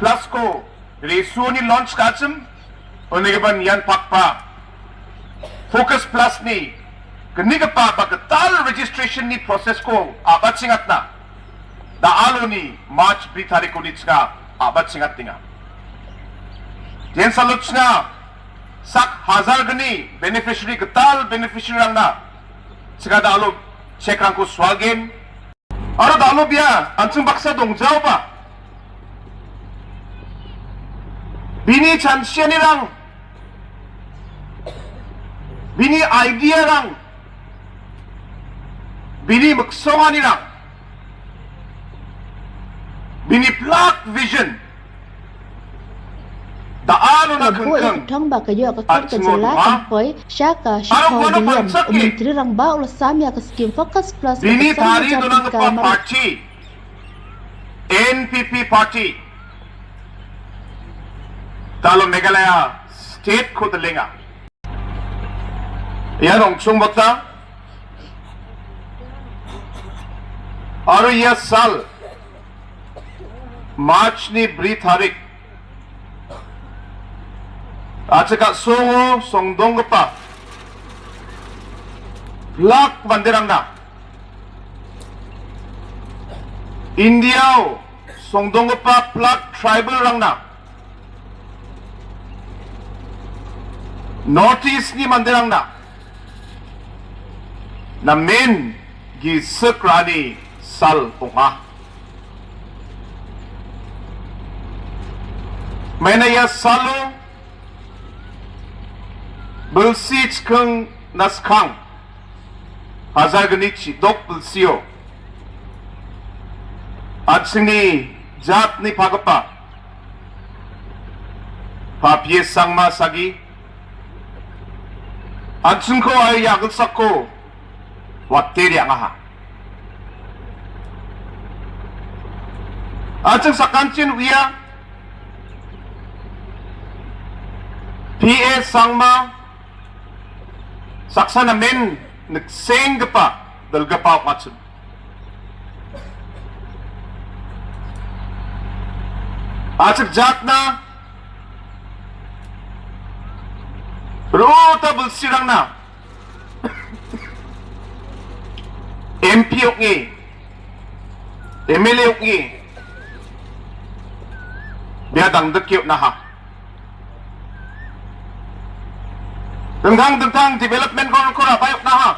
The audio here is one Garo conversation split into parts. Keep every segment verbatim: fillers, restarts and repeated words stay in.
Plus-ko resuoni launch ka·achim, unigimin ian pakpa Focus Plus-ni gnigipa ba gital registration-ni process-ko a·bachengatna da·aloni March bri tarikoni chinga a·bachengatenga. Jen salo chinga sak hajar gni beneficiary, gital beneficiary-rangna chinga da·alo check-rangko sualgen. Aro da·alo bia an·ching baksa dongjaoba, bini chanchianirang, bini idea-rang, bini miksonganirang, bini black vision, da·alona kengkeng. Thangba kayo ka kar ka jela kampoi, shaka shakho William, umentri rangba ulasam ya ka scheme Focus Plus. Bini tari donanggipa party, N P P party, da·alo Meghalaya state-ko dalenga. Ia rongchong bota. Aro ia sal March-ni bri tarik, a·chik a·songo songdonggipa black manderangna, India-o songdonggipa black tribal-rangna, North East-ni manderangna namen gisik ra·ani sal ong·a. Maina ia salo bilsi chikingna skang hajar gni chidok bilsio an·chingni jatni pagipa Papie Sangma sagi an·chingko aro ia agilsako wate re·angaha. An·ching sakanchin uia P A Sangma saksa namen niksenggipa dilgipa ong·achim. A·chik jatna ro·ota bilsirangna M P ong·e, M L A ong·e, bia dangdike on·aha. Dingtang dingtang development-rangko rabai on·aha.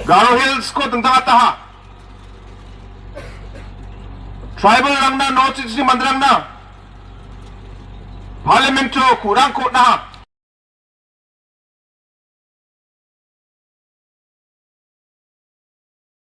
Garo Hills-ko dingtangataha. Tribal-rangna, North East-ni manderangna Parliament-o kurangko on·aha.